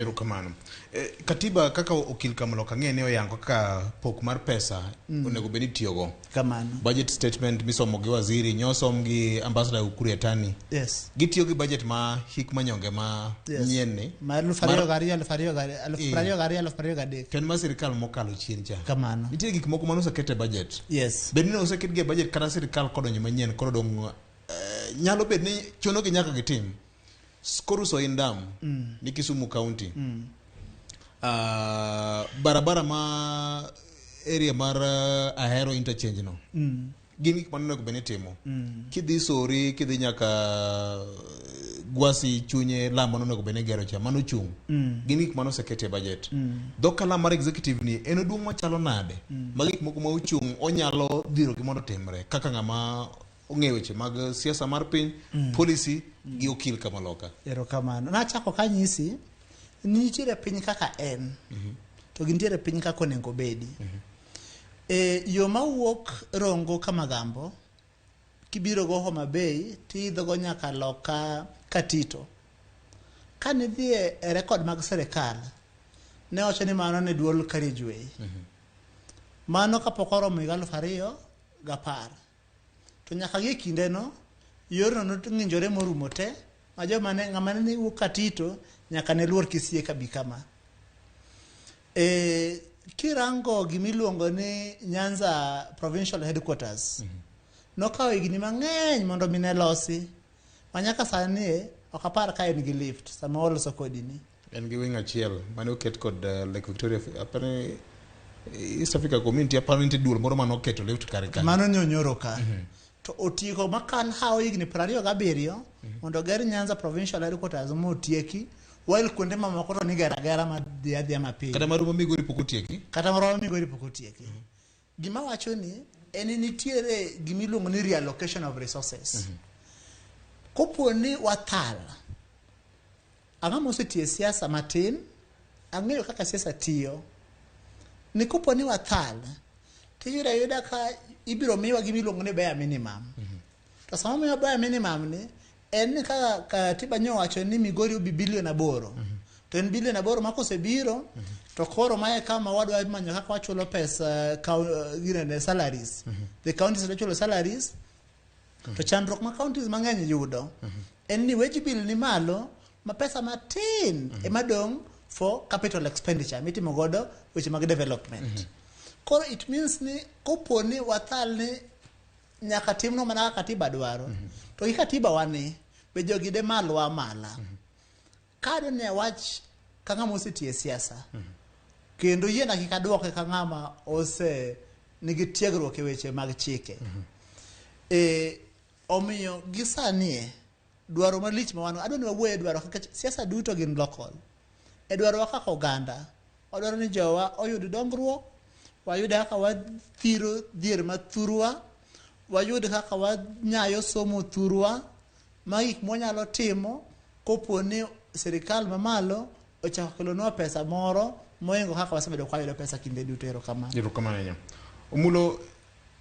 Erokamano. Katiba kaka okil Kamaloka ang'e ni oyango kaka pok mar pesa onego bed ni itiyogo. Kamano. Budget statement misomo gi waziri nyosom gi ambassador Ukur Yatani. Yes. Gitiyo gi budget ma hik manyonge ma nyien ni. Ma 2002, 2022, 2023. To en mar sirikal mokalo chien cha. Kamano. Nitie gik moko mane oseket e budget. Yes. Bed ni oseket gi e budget kata sirikal kodonjo manyien koro dong' nyalo bet ni chuno gi nyaka gitim. Koro Soin Dam ni Kisumu County. Barabara ma area mar Ahero interchange no. Gin gik mane onego bed ni itimo. Kidhi Sori, kidhi nyaka Gwasi chunye lam mane onego bed ni igero cha, mano chung'. Gin gik mane oseket e budget. Dho kalam mar executive ni en oduong' machalo nade? Ma gik moko ma ochung' onyalo dhiro gi mondo otimre kaka ng'ama ong'eyo weche mag siasa mar piny, policy gi okil kamaloka. Erokamano. Nachako kanyisi ni nitiere piny kaka en to gintiere piny kaka onego obedi. E, yo mawuok Rongo Kamagambo kibiro go Homa Bay tiidho go nyaka loka Katito. Kane idhi e record mag sirikal ne wacho ni mano ne dual carriageway. Mano kapok oromo higa 2010. To nyaka gi e kindeno, yorno nong'injore morumo te, ma joma ne ng'ama ne wuok Katito nyaka ne luor Kisii eka bi kama. E, kirango gimiluongo ni Nyanza Provincial Headquarters, nokawo higni mang'eny mondo mi ne losi, ma nyaka sani ok apar ka en gi lift sama waloso kodi ni. En gi wing achiel mane oket kod Lake Victoria apani East Africa Community apani nitie duol moro mane oketo lift kare kanyo. Mano nyonyoro ka. To otieko makal hawo higni 27 mondo oger Nyanza Provincial Headquarters motieki, while kuonde mamoko to nigero agera ma dhi adhiya mapiyo. Kata marumo Migori pok otieki. Kata marumo Migori pok otieki. Gima wacho ni en ni nitiere gimiluongo ni reallocation of resources. Kopo ni wathal, ang'o mosetiyo e siasa matin, ang'eyo kaka siasa tiyo. Ni kopo ni wathal, tiyudo ayuda ka ibiro miwa gimiluongo ni bare minimum. To sama miwa bare minimum ni, en ni kaka katiba nyowacho ni Migori obi bilion 8. To en bilion 8 ma kosebiro, to koro mae kama wadwa manyo kaka wachulo pesa ginene salaries. The counties dwa chulo salaries, to chandruok ma counties mang'eny yudo en ni wage bill ni malo ma pesa matin ema dong' for capital expenditure mitimo godo weche mag development. Koro it means ni kopo ni wathal ni nyaka timno mana kaka katiba dwaro, to gi katiba wani be jogi de malwa amala. Ka dine awach ka ng'ama osetiyo e siasa, kendo yiena kik aduoke ka ng'ama ose nigi tiegruok e weche mag chike. Omiyo gi sani dwaro malich ma wan adwa ni wawuoye dwaro nikech siasa duto gin local. E dwarowa kaka oganda, wadwaro ni jowa oyud dongruok, wayud kaka wathiro dhier mathurwa, wayud kaka wanyayo somo thurwa, ma gik mwanyalo timo kopo ni sirikal mamalo ochako kelonwa pesa moro moingo kaka wasebedo kwayudo pesa kinde duto. Erokamano. Erokamano ahinya. Omulo,